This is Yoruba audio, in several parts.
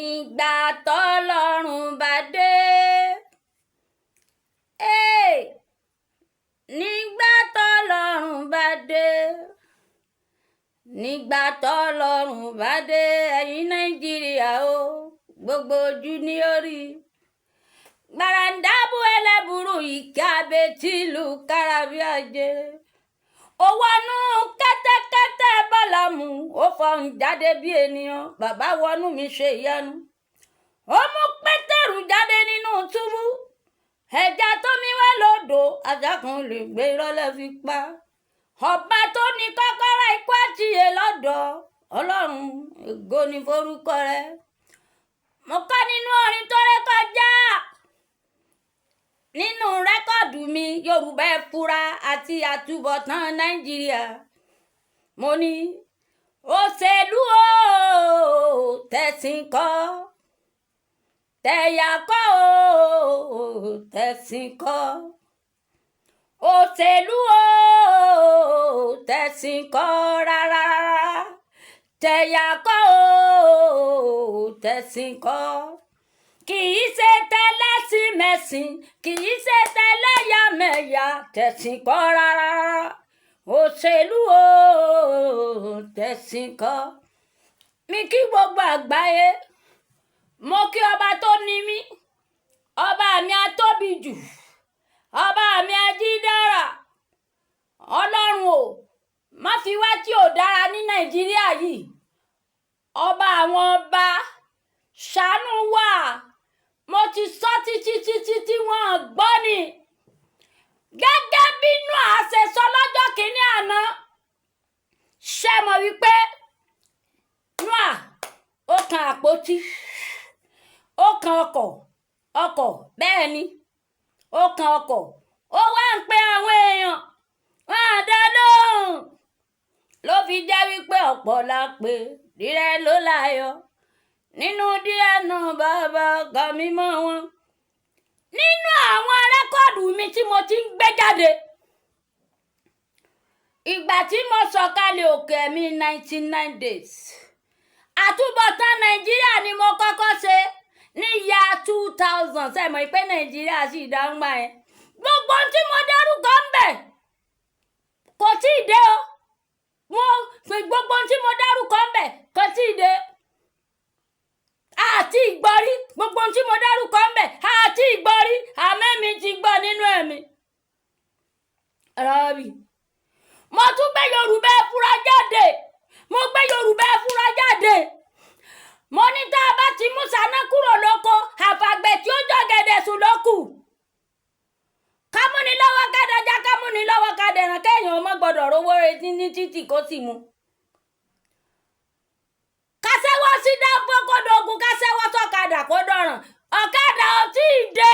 Ìgbà tọ́lọ́run bá dé, eh, nígbà tọ́lọ́run bá dé, nígbà tọ́lọ́run bá dé, ẹ̀yin Nàìjíríà o, gbogbo ojú ni ó rí. Gbàràǹdàbù ẹlẹ́bùrú ìkà abẹ́tìlú kárábíàjẹ́. Ó wọnú kẹ́tẹ́kẹ́tẹ́ bọ́lámù, ó fọhùn jáde bí ènìyàn, bàbá wọnú mi ṣe ìyanu. Ó mú Pétérù jáde nínú túbú. Ẹja tó mi wá lódò, ajákun lè gbé rọ́lẹ́ fi pa. Ọba tó ní kọ́kọ́rọ́ ikú àtìyè lọ́dọ̀ Ọlọ́run, ògo ni forúkọ rẹ̀. Mo kọ́ nínú orin tó rékọjá nínú rẹ́kọ̀dù mi Yorùbá Ẹ Fura àti àtúbọ̀tán Nàìjíríà. Mo ní òṣèlú o, tẹ̀sìn kọ́, tẹ̀yà kọ́ o, tẹ̀sìn kọ́. Òṣèlú o, tẹ̀sìn kọ́ rárá, tẹ̀yà kọ́ o, tẹ̀sìn kọ́. Kì í ṣe tẹlẹ́sìn mẹ̀sìn, kì í ṣe tẹlẹ́yàmẹ̀yà, tẹ̀sìn kọ́ rárá. Òṣèlú o, tẹ̀sìn kọ́. Mi kí gbogbo àgbáyé, mo kí ọba tó ní mí, ọba mi atóbi jù, ọba mi ajídára. Ọlọ́run o, má fi wá tí ò dára ní Nàìjíríà yìí. Ọba àwọn ọba, ṣàánú wa. Mo ti sọ títí títí tí wọ́n gbọ́ ni. Gẹ́gẹ́ bí Nóà ṣe sọ lọ́jọ́ kìíní àná, ṣé mọ̀ wípé Nóà ó kan àpótí, ó kan ọkọ̀, ọkọ̀ bẹ́ẹ̀ ni, ó kan ọkọ̀, ó wá ń pe àwọn èèyàn, wọ́n á dá lóhùn. Ló fi jẹ́ wípé ọ̀pọ̀ la pè, rírẹ́ ló láyọ̀. Nínú díẹ̀ náà bàbá ọkọ mi mọ́ wọn. Nínú àwọn rẹ́kọ̀dù mi tí mo ti ń gbé jáde, ìgbà tí mo sọ̀kalẹ̀ òkè mi 99 days, àtúbọ̀tán Nàìjíríà ni mo kọ́kọ́ ṣe ní ya 2000. Ṣé mọ̀ pé Nàìjíríà sì dáńgbà yẹn? Gbogbo ohun tí mo dárúkọ ń bẹ̀ kò tí ì dé o. Mo gbogbo ohun tí mo dárúkọ ń bẹ̀ kò tí ì dé. Àti ìgbọ́rí, gbogbo ohun tí mo dárúkọ ń bẹ̀ àti ìgbọ́rí, àmẹ́mi ti gbọ́ nínú ẹ̀mí. Rọ́bì, mo tún gbé Yorùbá Ẹ Fura jáde. Mo gbé Yorùbá Ẹ Fura jáde. Mo ní tá a bá ti mú Ṣáná kúrò lóko, àfàgbẹ̀ tí ó jọ̀gẹ̀dẹ̀ sùn ló kù. Kámúni lọ́wọ́ kádàjá, kámúni lọ́wọ́ kádẹ̀ràn, kéèyàn ọmọ gbọ́dọ̀ rówó retí ní títì kó sì mu. Kásẹ́wọ́ sí dáńfó kó dogun, kásẹ́wọ́ sọ́kadà kó dọ̀ràn. Ọ̀kadà ò tí ì dé,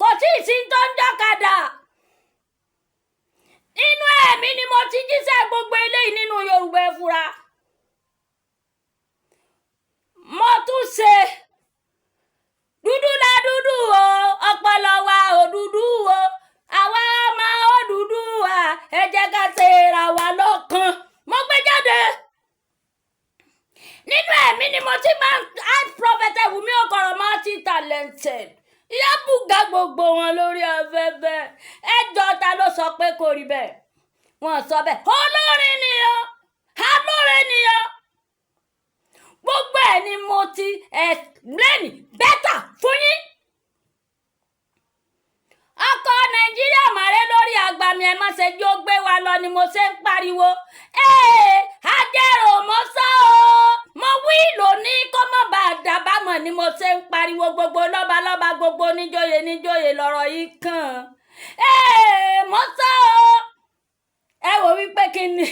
kò tí ì sí tó ń jọ́kadà. Nínú ẹ̀mí ni mo ti jíṣẹ́ gbogbo eléyìí nínú Yorùbá Ẹ Fura. Mo tún ṣe dúdú la dúdú o, ọpọlọ wa ò dúdú o, àwa ọmọ ò dúdú wa, ẹ jẹ́ ká ṣe ra wa lọ́kàn. Mo gbé jáde. Nínú ẹ̀mí ni mo ti máa ń add Prophet Wumi Okoro multi talented. Ìyá bùgá gbogbo wọn lórí afẹ́fẹ́. Ẹ jọ ta ló sọ pé kò rí bẹ́ẹ̀? Wọ́n sọ bẹ́ẹ̀. Olórin nìyẹn, olórin nìyẹn. Gbogbo ẹ̀ ni mo ti explain better fún yín. Ọkọ̀ Nàìjíríà màrẹ́ lórí àgbàmì ẹ̀ má ṣe jó gbé wa lọ ni mo ṣe ń pariwo. Ee, ajẹ́rò mo sọ o. Mo wí lónìí kó má bàa dàbámọ̀ ni mo ṣe ń pariwo. Gbogbo lọ́balọ́ba, gbogbo níjòyè níjòyè lọ̀rọ̀ yìí kàn. Ee, mo sọ o. Ẹ wò wípé kí ni?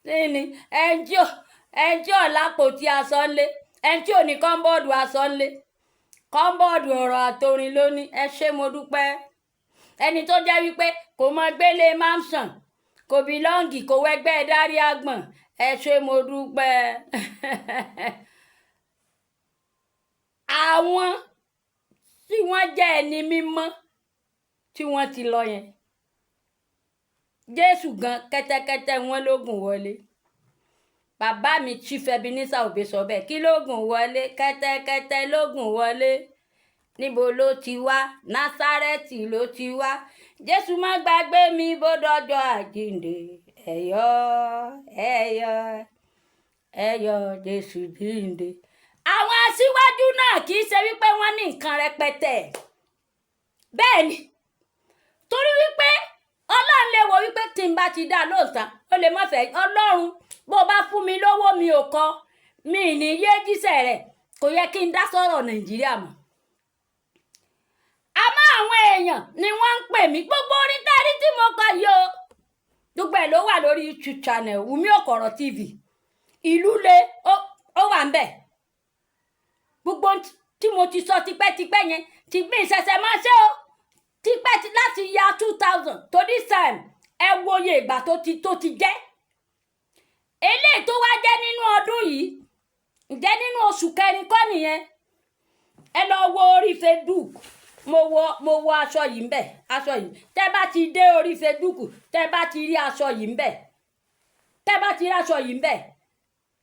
Kí ni? Ẹnjí ò lápò tí aṣọ ń lé. Ẹnjí ò ní kọ́ńbọ́ọ̀dù aṣọ ń lé. Kọ́ńbọ́ọ̀dù ọ̀rọ̀ àtorin ló ní. Ẹ ṣé mo dúpẹ́. Ẹni tó jẹ́ wípé kò mọ gbélé mansion, kò bílọ́ǹgì, kò wẹgbẹ́ dárí àgbọ̀n. Ẹ ṣé mo dúpẹ́. Àwọn tí wọ́n jẹ́ ẹni mímọ́ tí wọ́n ti lọ yẹn, Jésù gan kẹ́tẹ́kẹ́tẹ́ wọn ló gùn wọlé. Bàbá mi Chief Ebenezer Obey sọ bẹ́ẹ̀. Kí ló gùn wọlé? Kẹ́tẹ́kẹ́tẹ́ ló gùn wọlé. Níbo ló ti wá? Násárẹ́tì ló ti wá. Jésù má gbàgbé mi bó dọjọ́ àjíǹde. Ẹ̀yọ́, ẹ̀yọ́, ẹ̀yọ́, Jésù jíǹde. Àwọn aṣíwájú náà kì í ṣe wípé wọ́n ní nǹkan rẹpẹtẹ. Bẹ́ẹ̀ ni, torí wípé Ọlọ́run lè wò wípé tí n bá ti dá lóòótọ́, ó lè má fẹ́ Ọlọ́run. Bó bá fún mi lówó, mi ò kọ mi ní yé jíṣẹ́ rẹ̀. Kò yẹ kí n dá sọ̀rọ̀ Nàìjíríà mọ́. Àmọ́ àwọn èèyàn ni wọ́n ń pè mí. Gbogbo orin tẹ́rí tí mo kọ yìí o, gbogbo ẹ̀ ló wà lórí YouTube channel Wùmí Òkọ̀rọ̀ TV. Ìlú le ó wà ń bẹ̀. Gbogbo tí mo ti sọ tipẹ́tipẹ́ yẹn ti gbé ìṣẹ̀ṣẹ̀ máa ṣe o tipẹ́ láti ya 2000 to this time. Ẹ wòye ìgbà tó ti jẹ́. Eléyìí tó wá jẹ́ nínú ọdún yìí, ǹjẹ́ nínú oṣù kẹrin kọ́ nìyẹn? Ẹ lọ wo orí Facebook. Mo wọ aṣọ yìí ń bẹ̀. Aṣọ yìí, tẹ́ bá ti dé orí Facebook, tẹ́ bá ti rí aṣọ yìí ń bẹ̀, tẹ́ bá ti rí aṣọ yìí ń bẹ̀,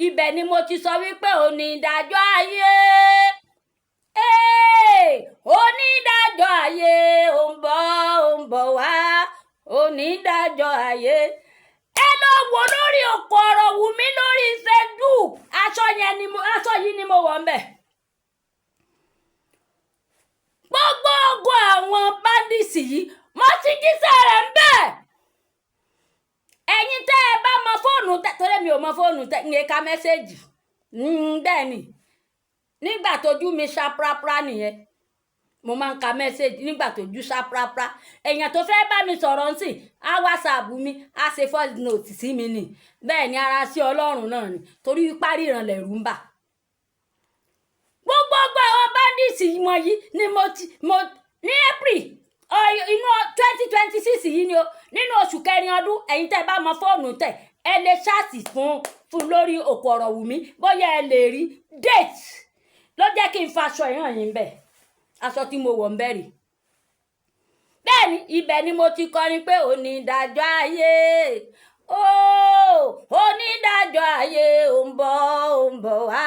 ibẹ̀ ni mo ti sọ wípé onídàájọ́ ayé, onídàájọ́ ayé, ó ń bọ̀, ó ń bọ̀ wá, onídàájọ́ ayé. Ẹ lọ wò lórí Òkò Ọ̀rọ̀ Wùmí lórí Facebook. Aṣọ yẹn ni mo, aṣọ yìí ni mo wọ̀ ń bẹ̀. Gbogbo ogun àwọn bandits yìí, mo ti jíṣẹ́ rẹ̀ ń bẹ̀. Ẹ̀yin tẹ́ ẹ bá mọ fóònù tẹ́, torí mi ò mọ fóònù tẹ́ ń ka message. Bẹ́ẹ̀ ni, nígbà tójú mi ṣá prapra nìyẹn, mo máa ń ka message. Nígbà tójú ṣá prapra, èèyàn tó fẹ́ bá mi sọ̀rọ̀ ńsìn, á WhatsApp mi, á ṣe voice note sí mi nì. Bẹ́ẹ̀ ni, ara sí Ọlọ́run náà ni, torí parí ìrànlẹ̀ rú ń bà. Gbogbo àwọn bandits wọ̀nyí ni mo ti mo ní April inú 2026 yìí ni o, nínú oṣù kẹrin ọdún. Ẹ̀yin tẹ́ ẹ bá mọ fóònù tẹ̀, ẹ lè search fún lórí Òkò Ọ̀rọ̀ Wùmí, bóyá ẹ lè rí date. Ló jẹ́ kí n fa aṣọ ìhàn yín bẹ̀, aṣọ tí mo wọ̀ ń bẹ̀rì. Bẹ́ẹ̀ ni, ibẹ̀ ni mo ti kọrin pé onídàájọ́ ayé ó, onídàájọ́ ayé, ó ń bọ̀, ó ń bọ̀ wá,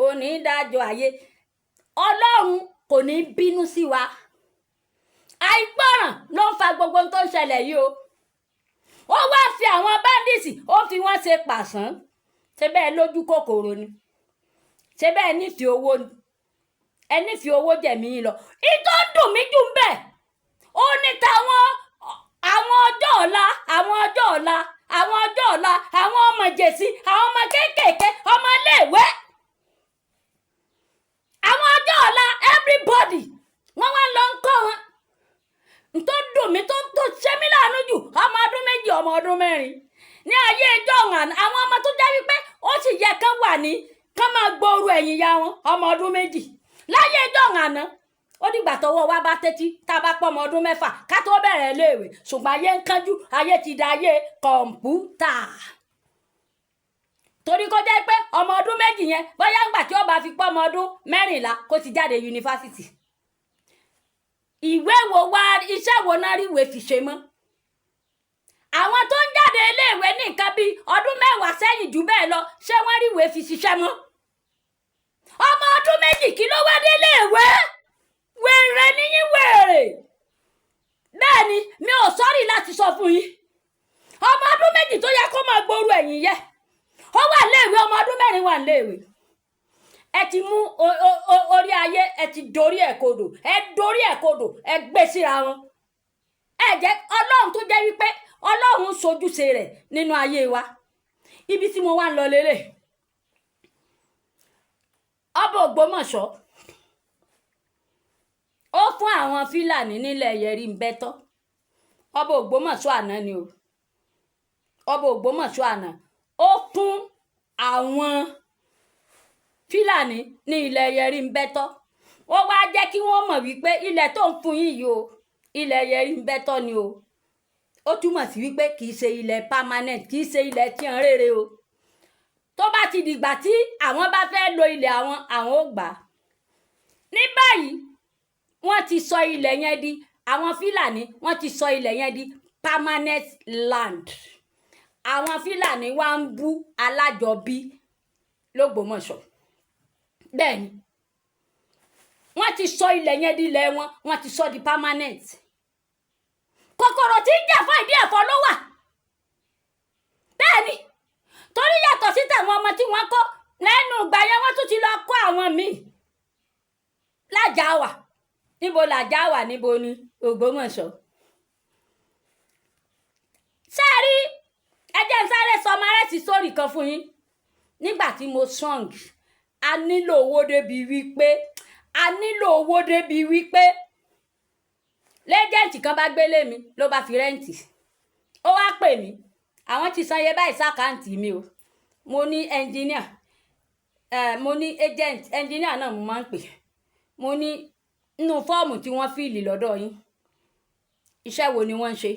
onídàájọ́ ayé. Ọlọ́run kò ní bínú sí wa. Àìgbọràn ló ń fa gbogbo ohun tó ń ṣẹlẹ̀ yìí o. Ó wá fi àwọn bandits, ó fi wọ́n ṣe pàṣán. Ṣé bẹ́ẹ̀ lójú kòkòrò ni? Ṣé bẹ́ẹ̀ nífẹ̀ẹ́ owó ni? Ẹ nífẹ̀ẹ́ owó jẹ̀mí yín lọ. Ìtọ́ ń dùn mí jù ń bẹ̀, ó ní táwọn àwọn ọjọ́ ọ̀la, àwọn ọjọ́ ọ̀la, àwọn ọjọ́ ọ̀la, àwọn ọmọ jèsí, àwọn ọmọ kéékèèké, ọmọ iléèwé, àwọn ọjọ́ ọ̀la everybody, wọ́n wá lọ ń kọ́ wọn. Tó dùn mí, tó ṣe mí láàánú jù, ọmọ ọdún 2, ọmọ ọdún 4 ní ayé ìjọ ọ̀hún, àwọn ọmọ tó jẹ́ wípé ó sì yẹ kán wà ní kán máa gbóòrò ẹ̀yìn ya wọn. Ọmọ ọdún 2 láyé ìjọ ọ̀hún àná, ó dìgbà tọwọ́ wa bá tẹ́tí, tá a bá pọ̀ ọmọ ọdún 6 ká tó bẹ̀rẹ̀ iléèwé. Ṣùgbọ́n ayé ń kánjú, ayé ti da ayé kọ̀ǹpútà, torí kó jẹ́ pé ọmọ ọdún 2 yẹn, bóyá ńgbà tí ó bá fi pọ́ ọmọ ọdún 14, kó ti jáde yunifásitì. Ìwé wo wá, iṣẹ́ wo náà rí ìwé fi ṣe mọ́? Àwọn tó ń jáde iléèwé ní nǹkan bíi ọdún 10 sẹ́yìn, jù bẹ́ẹ̀ lọ, ṣé wọ́n rí ìwé fi ṣiṣẹ́ mọ́? Ọmọ ọdún 2, kí ló wá dé iléèwé? Wèrè níyín, wèrè. Bẹ́ẹ̀ ni, mi ò sorry láti sọ fún yín. Ọmọ ọdún 2 tó yẹ kó máa gbóru ẹ̀yìn yẹ, ó wà léèwé. Ọmọ ọdún 4 wà léèwé. Ẹ ti mú orí ayé, ẹ ti dorí ẹ̀ kodò, ẹ dorí ẹ̀ kodò, ẹ gbé síra wọn. Ẹ jẹ́ Ọlọ́run tó jẹ́ wípé Ọlọ́run ń sojúṣe rẹ̀ nínú ayé wa. Ibi tí mo wá ń lọ lélẹ̀, ọba Ògbómọ̀ṣọ́, ó fún àwọn Fílàní nílẹ̀ yẹrí ń bẹ́tọ́. Ọba Ògbómọ̀ṣọ́ àná ni o, ọba Ògbómọ̀ṣọ́ àná, ó fún àwọn Fílàní ní ilẹ̀ yẹrí ń bẹ́tọ́. Ó wá jẹ́ kí wọ́n mọ̀ wípé ilẹ̀ tó ń fún yín yìí o, ilẹ̀ yẹrí ń bẹ́tọ́ ni o. Ó túmọ̀ sí wípé kì í ṣe ilẹ̀ permanent, kì í ṣe ilẹ̀ tí ń rere o. Tó bá ti dìgbà tí àwọn bá fẹ́ lo ilẹ̀ àwọn, àwọn ò gbà á. Ní báyìí, wọ́n ti sọ ilẹ̀ yẹn di, àwọn Fílàní wọ́n ti sọ ilẹ̀ yẹn di permanent land. Àwọn Fílàní wá ń bú Alájọbí lÓgbómọ̀ṣọ́. Bẹ́ẹ̀ ni, wọ́n ti sọ ilẹ̀ yẹn di ilẹ̀ wọn, wọ́n ti sọ di permanent. Kòkòrò tí ń jà fún ìdí ẹ̀fọ́ ló wà. Bẹ́ẹ̀ ni, torí yàtọ̀ sí tàwọn ọmọ tí wọ́n kó lẹ́nu ìgbà yẹn, wọ́n tún ti lọ kó àwọn míì lájà wà. Níbo làjà wà? Níbo ni Ògbómọ̀ṣọ́? Sẹ́ẹ̀rí, ẹ jẹ́ n sáré summarize sórí kan fún yín. Nígbà tí mo strong, a nílò owó débi wípé a nílò owó débi wípé l'agent kan bá gbélé mi, ló bá fi rent. Ó wá pè mí, àwọn ti san iye báyìí sí account mi o. Mo ní engineer, mo ní agent, engineer náà mo máa ń pè. Mo ní nínú fọ́ọ̀mù tí wọ́n fill lọ́dọ̀ yín, iṣẹ́ wo ni wọ́n ń ṣe?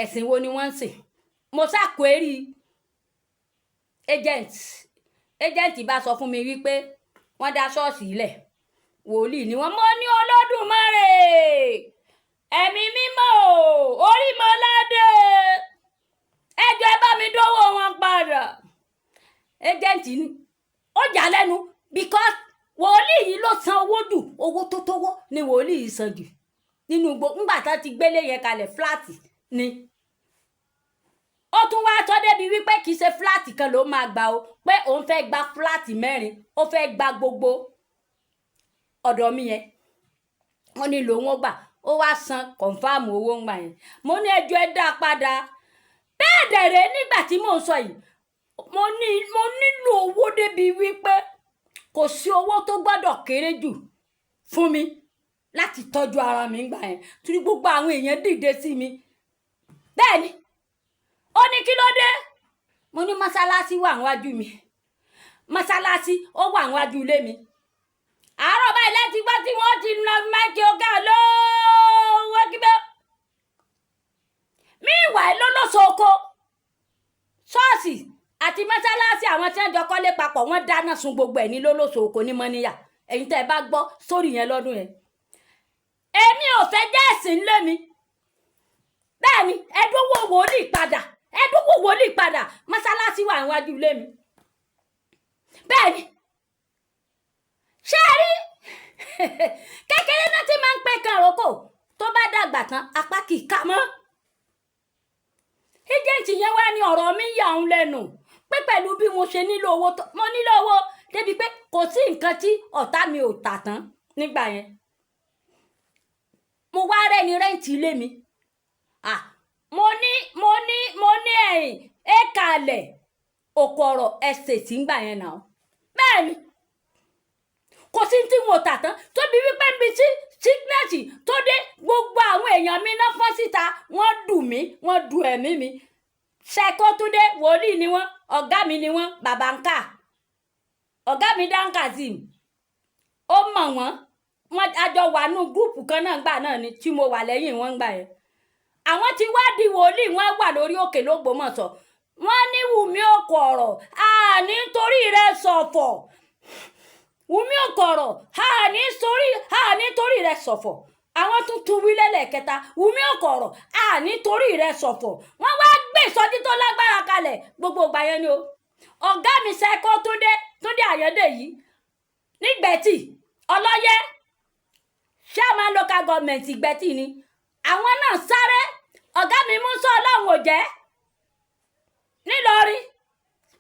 Ẹ̀sìn wo ni wọ́n ń sìn? Mo ṣàkórí agent. Agent bá sọ fún mi wípé wọ́n dá ṣọ́ọ̀ṣì lẹ̀, wòlíì ni wọ́n. Mo ní Olódùmarè, ẹ̀mí mímọ́ o, orí mọ́ládé, ẹjọ́, ẹ bá mi dówó wọn padà. Agent ni ó jà lẹ́nu because wòlíì yìí ló san owó jù. Owó tó tówó ni wòlíì yìí san jù nínú gbogbo ńgbà tá ti gbélé yẹn kalẹ̀. Flat ni ó tún wá sọ débi wípé kì í ṣe flat kan ló máa gbà o, pé òun fẹ́ gba flat mẹ́rin, ó fẹ́ gba gbogbo ọ̀dọ̀ mi yẹn. Wọ́n ní lòun ó gbà. Ó wá san confirm owó ń gbà yẹn. Mo ní ẹjọ́, ẹ dá a padà. Bẹ́ẹ̀ dẹ̀rẹ̀, nígbà tí mò ń sọ yìí, mo ní mo nílò owó débi wípé kò sí owó tó gbọ́dọ̀ kéré jù fún mi láti tọ́jú ara mi gbà yẹn, torí gbogbo àwọn èèyàn dìde sí mi. Bẹ́ẹ̀ ni, ó ní kí ló dé? Mo ní mọ́sálásí wà níwájú mi, mọ́sálásí ó wà níwájú ilé mi. Àárọ̀ báyìí láti gbọ́ tí wọ́n ti lọ máìkì ọ̀gá lówó kíbẹ́. Meanwhile, lólóṣooko, ṣọ́ọ̀ṣì àti mọ́sálásí, àwọn tí wọ́n jọ kọ́lé papọ̀, wọ́n dáná sun gbogbo ẹ̀ ní lólóṣooko ní Mọ́níyà. Ẹ̀yin tẹ́ ẹ bá gbọ́ sórí yẹn lọ́dún yẹn, èmi ò fẹ́ jẹ́ ẹ̀sìn ńlé mi. Bẹ́ẹ̀ ni, ẹdínwó wòlíì padà, ẹdínwó wòlíì padà. Mọ́sálásí wà níwájú ilé mi. Bẹ́ẹ̀ ni, ṣé ẹ rí kékeré náà tí máa ń pè kan àrókò, tó bá dàgbà tán, apá kì í ká mọ́. Agent yẹn wá ní ọ̀rọ̀ mi yà òun lẹ́nu pé pẹ̀lú bí mo ṣe nílò owó tó, mo nílò owó débi pé kò sí nǹkan tí ọ̀tá mi ò tà tán nígbà yẹn. Mo wá rẹ́ni rent ilé mi. Ah, mo ní ẹ̀yìn ẹ̀kalẹ̀ òkò ọ̀rọ̀ estate ńgbà yẹn náà. Bẹ́ẹ̀ ni, kò sí tí wọn ò tà tán, tóbi wípé níbi tí sickness tó dé, gbogbo àwọn èèyàn mi náà fọ́n síta, wọ́n dù mí, wọ́n du ẹ̀mí mi. Ṣẹ́kọ́-túndé, wòlíì ni wọ́n, ọ̀gá mi ni wọ́n, bàbá ń kà ọ̀gá mi, Dan Kazeem, ó mọ̀ wọ́n. Wọ́n àjọ wà nù group kan náà gbà náà ni tí mo wà lẹ́yìn wọn gbà yẹn. Àwọn tí wá di wòlíì, wọ́n wà lórí òkè lÓgbómọ̀ṣọ́. Wọ́n ní Wùmí òkò ọ̀rọ̀, àní torí rẹ̀ ṣọ̀fọ̀. Wùmí òkò ọ̀rọ̀, àní torí rẹ̀ ṣọ̀fọ̀. Àwọn tún tún wí lẹ́lẹ̀kẹta, Wùmí òkò ọ̀rọ̀, àní torí rẹ̀ ṣọ̀fọ̀. Wọ́n wá gbé ìsọjí tó lágbára kalẹ̀ gbogbo ìgbà yẹn ni o. Ọ̀gá mi Ṣẹ́kọ́ Túndé, Túndé Àyàndé yìí nígbẹ̀tì ọlọ́yẹ, chairman local government Ìgbẹ́tì ni. Àwọn náà sáré. Ọ̀gá mi Musa Ọlọ́run ò jẹ́ nílọrin,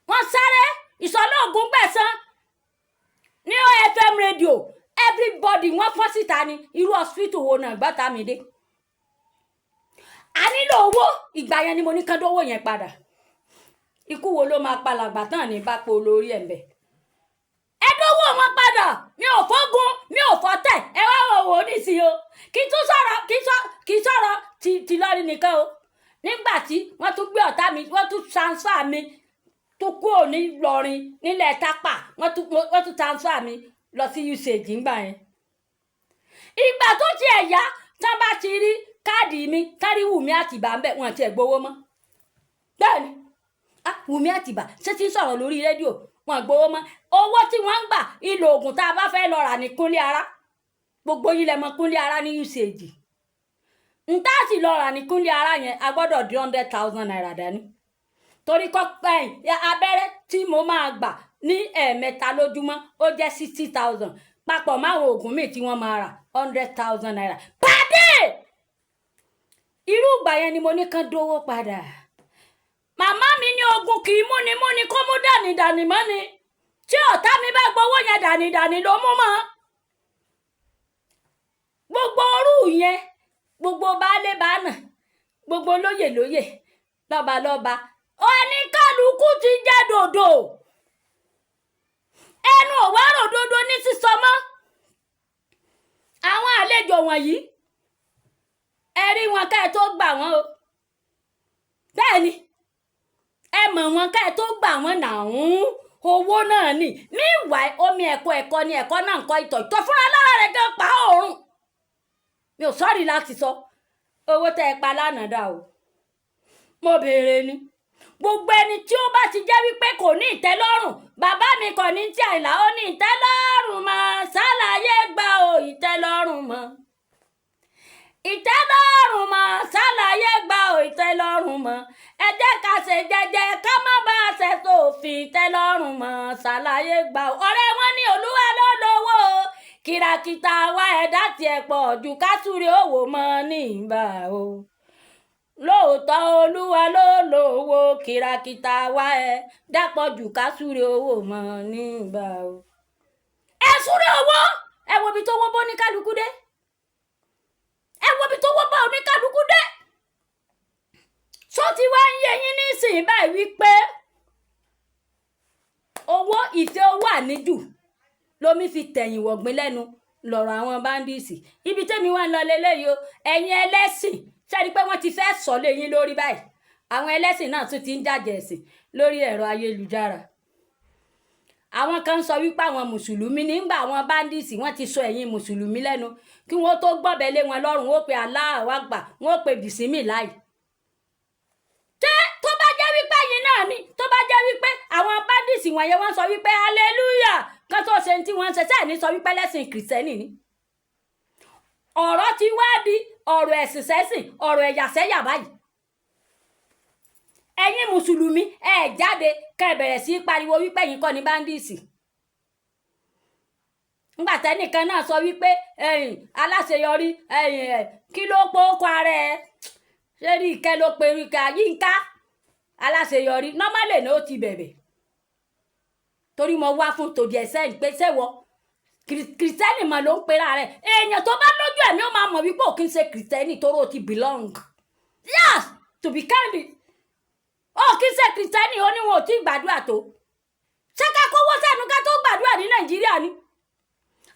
wọ́n sáré. Ìsọ̀lá Ògùn gbẹ̀sán ní OFM radio, everybody wọ́n fọ́n síta ni. Irú hospital wo náà gbọ́ta mi dé? A nílò owó. Ìgbà yẹn ni mo ní kán dówó yẹn padà. Ikú wo ló máa palàgbà tán ní bá po lórí ẹ̀ ń bẹ̀? Ẹ dówó wọn padà. Mi ò fọ́gun, mi ò fọ́tẹ̀. Ẹ wá wò wò nísìnyí o. Kí tún sọ̀rọ̀, kí sọ̀rọ̀ ti lọ́rin nìkan o. Nígbà tí wọ́n tún gbé ọ̀tá mi, wọ́n tún transfer mi tó kúrò ní Ìlọrin nílẹ̀ Tápà, wọ́n tún transfer mi lọ sí UCH ńgbà yẹn. Ìgbà tó tiẹ̀ yá, tán bá ti rí káàdì mi, kárí Wùmí Àtìbà ń bẹ̀, wọ́n tiẹ̀ gbowó mọ́. Bẹ́ẹ̀ ni, ah, Wùmí Àtìbà ṣé ti ń sọ̀rọ̀ lórí rédíò? Wọn gbowó mọ́. Owó tí wọ́n ń gbà, ìlò oògùn tá a bá fẹ́ lọ rà ní Kúnlé Ara, gbogbo yín lẹ mọ̀ Kúnlé Ara ní UCH. N tá sì lọ rà ní kúnlé ara yẹn, a gbọ́dọ̀ di ₦100,000 dání, torí kọ́ abẹ́rẹ́ tí mo máa gbà ní 3 lójúmọ́, ó jẹ́ 60,000, papọ̀ máwọn oògùn míì tí wọ́n máa rà, ₦100,000 pàdé. Irú ìgbà yẹn ni mo ní kán dówó padà. Màmá mi ní ogun kì í múni múni, kó mú dànìdànì mọ́ni. Tí ọ̀tá mi bá gbowó yẹn, dànìdànì ló mú mọ́. Gbogbo orú yẹn, gbogbo baálé baánà, gbogbo lóyè lóyè, lọ́ba lọ́ba, oníkálukú ti jẹ́ dòdò, ẹnu òwárò dodo ní sísọ mọ́. Àwọn àlejò wọ̀nyí, ẹ rí wọn ká ẹ tó gbà wọ́n o. Bẹ́ẹ̀ ni, ẹ mọ̀ wọn ká ẹ tó gbà wọ́n nàún. Owó náà ni. Meanwhile, omi ẹ̀kọ́, ẹ̀kọ́ ni ẹ̀kọ́ náà ń kọ́ ìtọ̀ ìtọ̀ fúnra lára rẹ̀ gan pa òórùn. Mi ò sọ́ọ̀rì láti sọ owó tẹ́ ẹ pa lánàá dà o. Mo béèrè ni. Gbogbo ẹni tí ó bá ti jẹ́ wípé kò ní ìtẹ́lọ́rùn, bàbá mi kò ní tí àìlà, ó ní ìtẹ́lọ́rùn mọ́ ṣàlàyé gbà o, ìtẹ́lọ́rùn mọ́, ìtẹ́lọ́rùn mọ́ ṣàlàyé gbà o, ìtẹ́lọ́rùn mọ́. Ẹ jẹ́ ká ṣe jẹ́jẹ́, ká má bá a ṣe sófin. Ìtẹ́lọ́rùn mọ́ ṣàlàyé gbà o. Ọ̀rẹ́ wọn ní Olúwa ló lówó o, kìràkìtà wa ẹ̀dá tiẹ̀ pọ̀ jù, ká súre òwò mọ́ ní ìgbà o. Lóòótọ́, Olúwa ló lówó, kìràkìtà wa ẹ̀ dápọ̀ jù, ká súre owó mọ́ nígbà o. Ẹ súre owó, ẹ wo ibi tó wó bó ní kálukú dé, ẹ wo ibi tó wó bá oníkálukú dé. Só ti wá ń yé yín nísìnyí báyìí wípé owó, ìfẹ́ owó àníjù lomi fi tẹ̀yìn wọ̀gbìn lẹ́nu lọ̀rọ̀ àwọn bandits? Ibi tẹ́mi wá ń lọ leléyìí o. Ẹ̀yin ẹlẹ́sìn, ṣe rí pé wọ́n ti fẹ́ sọ lé yín lórí báyìí? Àwọn ẹlẹ́sìn náà tún ti ń jàjẹ̀ ẹ̀sìn lórí ẹ̀rọ ayélujára. Àwọn kan sọ wípé àwọn mùsùlùmí, nígbà àwọn bandits, wọ́n ti sọ ẹ̀yin mùsùlùmí lẹ́nu. Kí wọ́n tó gbọ́bẹ̀ lé wọn lọ́rùn, wọ́n pe Allahu Akbar, wọ́n pe bismillahi. Ṣé tó bá jẹ́ wípé ẹ̀yin náà ni, tó bá jẹ́ wípé àwọn bandits wọ̀nyẹn, wọ́n sọ wípé hallelujah kan tó ṣe tí wọ́n ń ṣe sẹ́ẹ̀ ní sọ wípé lẹ́sìn kìrìsìtẹ́nì ni? Ọ̀rọ̀ ti wá di ọ̀rọ̀ ẹ̀sìn sẹ́sìn, ọ̀rọ̀ ẹ̀yà sẹ́yà báyìí. Ẹ̀yin mùsùlùmí, ẹ jáde kẹ́ ẹ bẹ̀rẹ̀ sí í pariwo wípé ẹ̀yin kọ́ ni bandits. Ńgbà tẹ́nìkan náà sọ wípé ẹ̀yin aláṣeyọrí, ẹ̀yin ẹ̀ kí ló pọ̀ kọ ara ẹ̀, ṣé rí ìkẹ́ ló pe ríkà Yínká aláṣeyọrí normally ní ó ti bẹ̀bẹ̀, torí mo wá fún tòdì ẹ̀sẹ̀ pé sẹ́wọ̀ kìrìsìtẹ́nì mọ̀ ló ń pera rẹ̀. Èèyàn tó bá lójú ẹ̀mí, ó máa mọ̀ wípé ò kí ń ṣe kìrìsìtẹ́nì, torí ó ti belong. Yes, to be candid, ó kí ń ṣe kìrìsìtẹ́nì. Ó ní wọn ò tí ì gbàdúrà tó. Ṣé ká kówó sẹ́nu ká tó gbàdúrà ní Nàìjíríà ni?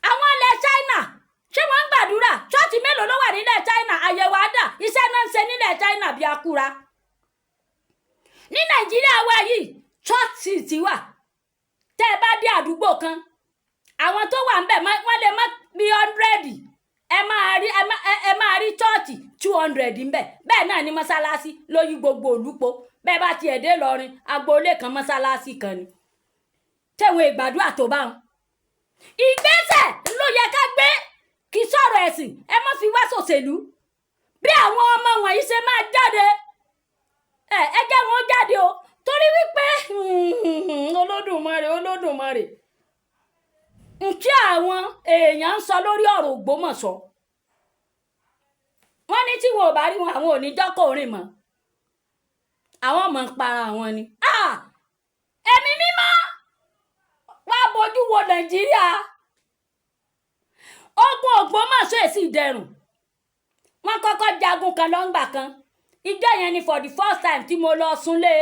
Àwọn ilẹ̀ China, ṣé wọ́n ń gbàdúrà? Ṣọ́ọ̀ṣì mélòó ló wà nílẹ̀ China? Àyẹ̀wò àdà iṣẹ́ náà ń ṣe nílẹ̀ China bí akúra. Ní Nàìjíríà wa yìí, ṣọ́ọ̀ṣì ti wà. Tẹ́ ẹ bá dé àdúgbò kan, àwọn tó wà ń bẹ̀, wọ́n lè má bí 100, ẹ máa rí chọ́ọ̀chì 200 ń bẹ̀. Bẹ́ẹ̀ náà ni mọ́sálásí ló yí gbogbo òlúpo. Bẹ́ẹ̀ bá tiẹ̀ dé Ìlọrin, agboolé kan, mọ́sálásí kan ni. Tẹ̀wọ̀n ìgbàdúrà tó bá wọn. Ìgbésẹ̀ ló yẹ ká gbé, kì í sọ̀rọ̀ ẹ̀sìn. Ẹ má fi wá sòṣèlú. Bí àwọn ọmọ wọ̀nyí ṣe máa jáde, ẹ jẹ́ wọn jáde o, torí wípé Olódùmarè, Olódùmarè, ntí àwọn èèyàn ń sọ lórí ọ̀rọ̀ Ògbómọ̀ṣọ́, wọ́n ní tí wọn ò bá rí wọn, àwọn ò ní jọ́kọ̀ orin mọ́, àwọn mọ̀ ń para àwọn ni. Ẹ̀mí mímọ́ wá bójú wo Nàìjíríà. Ogun Ògbómọ̀ṣọ́ èsì ìdẹ̀rùn. Wọ́n kọ́kọ́ jagun kan lọ́ngbà kan. Ìjọ yẹn ni for the first time tí mo lọ súnlé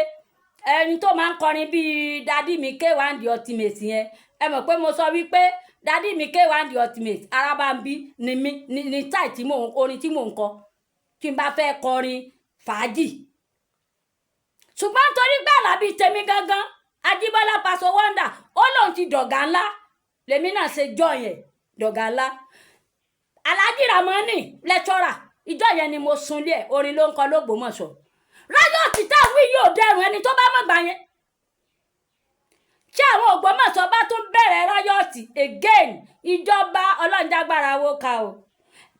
ẹni tó máa ń kọrin bíi daddy mi K1 the Ultimate yẹn. Ẹ mọ̀ pé mo sọ wípé daddy mi K1 the Ultimate, arábàmbí ni mí ní táì tí mò ń orin tí mò ń kọ tí n bá fẹ́ kọrin fàájì. Ṣùgbọ́n nítorí pé Àlàbí tèmi gangan, Ajíbọ́lá Paso Wonder, ó lóun ti dọ̀gá ńlá, lèmi náà ṣe jọ yẹn dọ̀gá ńlá. Alhaji Ramoni lẹ́tọ́rà, ìjọ yẹn ni mo sunlé ẹ̀. Orin ló ń kọ lÓgbómọ̀ṣọ́. Riot táwọn yóò dẹrùn ẹni tó bá mọ̀ gbà yẹn. Tí àwọn Ògbómọ̀ṣọ́ bá tún bẹ̀rẹ̀ riot again, ìjọba ọlọ́njàgbára wo ká o,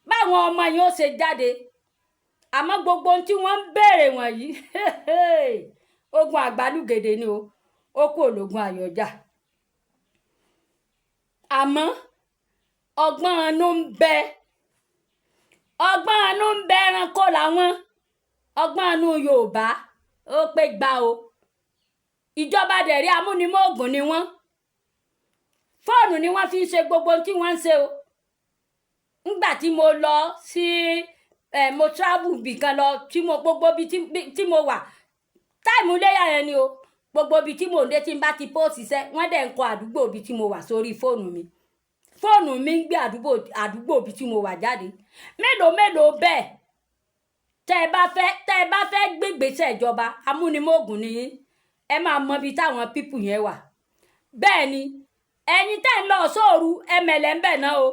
báwọn ọmọ yẹn ó ṣe jáde. Àmọ́ gbogbo ohun tí wọ́n ń béèrè wọ̀nyí, ogun àgbálùgèdè ni o, ó kú ológun àyọ̀jà. Àmọ́ ọgbọ́n inú ń bẹ, ọgbọ́n inú ń bẹ. Ẹranko làwọn, ọgbọ́n inú Yorùbá ó pé gbà o. Ìjọba dẹ̀rí amúnimóògùn ni wọ́n. Fóònù ni wọ́n fi ń ṣe gbogbo ohun tí wọ́n ń ṣe o. Ńgbà tí mo lọ sí ẹ, mo travel bìkan lọ, tí mo gbogbo ibi tí mo wà, time iléyà yẹn ni o, gbogbo ibi tí mò ń dé, tí n bá ti post iṣẹ́, wọ́n dẹ̀ ń kọ àdúgbò ibi tí mo wà sórí fóònù mi. Fóònù mi ń gbé àdúgbò ibi tí mo wà jáde. Mélòó mélòó bẹ́ẹ̀. Tẹ́ ẹ bá fẹ́ gbégbèsè, ìjọba amúnimóògùn ni yín, ẹ máa mọ ibi táwọn people yẹn wà. Bẹ́ẹ̀ ni ẹ̀yin tẹ́ ń lọ sóòru, ẹ mẹ̀lẹ́ ń bẹ̀ náà o.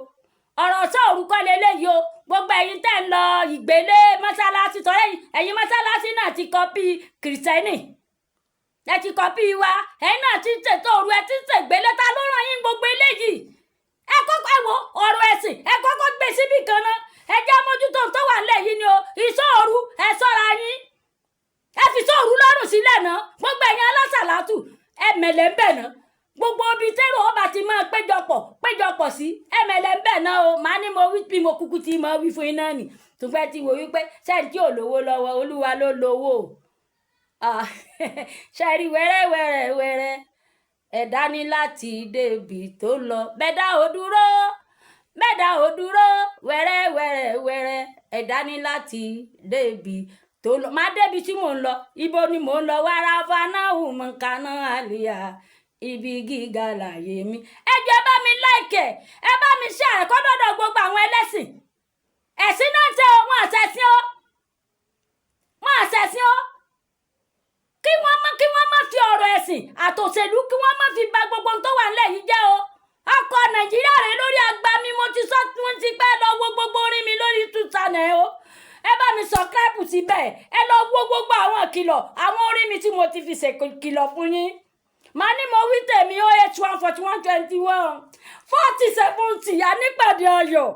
Ọ̀rọ̀ sóòru kọ́ leléyìí o. Gbogbo ẹ̀yin tẹ́ ń lọ ìgbélé mọ́sálásí, tọ́lẹ́ ẹ̀yin mọ́sálásí náà ti copy Kìrìsìtẹ́nì, ẹ ti copy wa. Ẹ̀yin náà ti ń ṣètò òru, ẹ ti ń ṣègbélé. Ta ló ràn yín gbogbo eléyìí? Ẹ kọ́kọ́ ẹ wo ọ̀rọ̀ ẹ̀sìn, ẹ kọ́kọ́ gbé síbì kan náà. Ẹ jẹ́ mójútó tó wà nílẹ̀ yìí ni o. Ìṣòru, ẹ ṣọ́ra yín, ẹ fi sóòru lọ́rùn sílẹ̀ náà. Gbogbo ẹ̀yin alásàlátù, ẹ mẹ̀lẹ́ ń bẹ̀ náà. Gbogbo ibi tẹ́rọ ọba ti máa péjọpọ̀ sí, ẹ mẹ̀lẹ́ ń bẹ̀ náà o. Màá ní mo wí bí mo kúkú ti máa wí fún yín náà nì. Tùpẹ́ ti wò wípé sẹ́ni tí ò lówó lọ́wọ́, Olúwa ló lówó. Ṣe rí wẹ́rẹ́ wẹ́rẹ́ wẹ́rẹ́, ẹ̀dá ní láti débi tó lọ. Bẹ́ẹ̀dá ò dúró, bẹ́ẹ̀dá ò dúró, wẹ́rẹ́ wẹ́rẹ́ wẹ́rẹ́, ẹ̀dá ní láti débi tó lọ. Má débi tí mò ń lọ. Ibo ni mò ń lọ? Wàrà fanáhù mọ̀kànà àlìyà, ibi gíga láyé mi. Ẹ jọ̀ọ́, ẹ bá mi like, ẹ bá mi share kó dọ́dọ̀ gbogbo àwọn ẹlẹ́sìn. Ẹ̀sìn náà ń ṣe o, wọn àṣẹ̀sìn o, wọn àṣẹ̀sìn o. Kí wọ́n má fi ọ̀rọ̀ ẹ̀sìn àtòṣèlú, kí wọ́n má fi ba gbogbo ohun tó wà nílẹ̀ yìí jẹ́ o. Ọkọ̀ Nàìjíríà rẹ̀ lórí agbami, mo ti sọ fún ti pẹ́. Lọ wo gbogbo orin mi lórí YouTube channel o. Ẹ bá mi subscribe síbẹ̀. Ẹ lọ wo gbogbo àwọn ìkìlọ̀, àwọn orin mi tí mo ti fi ṣèkìlọ̀ fún yín. Màá ní mo wí tèmi. 081 41 21 40 70. Ànípàdé ayọ̀.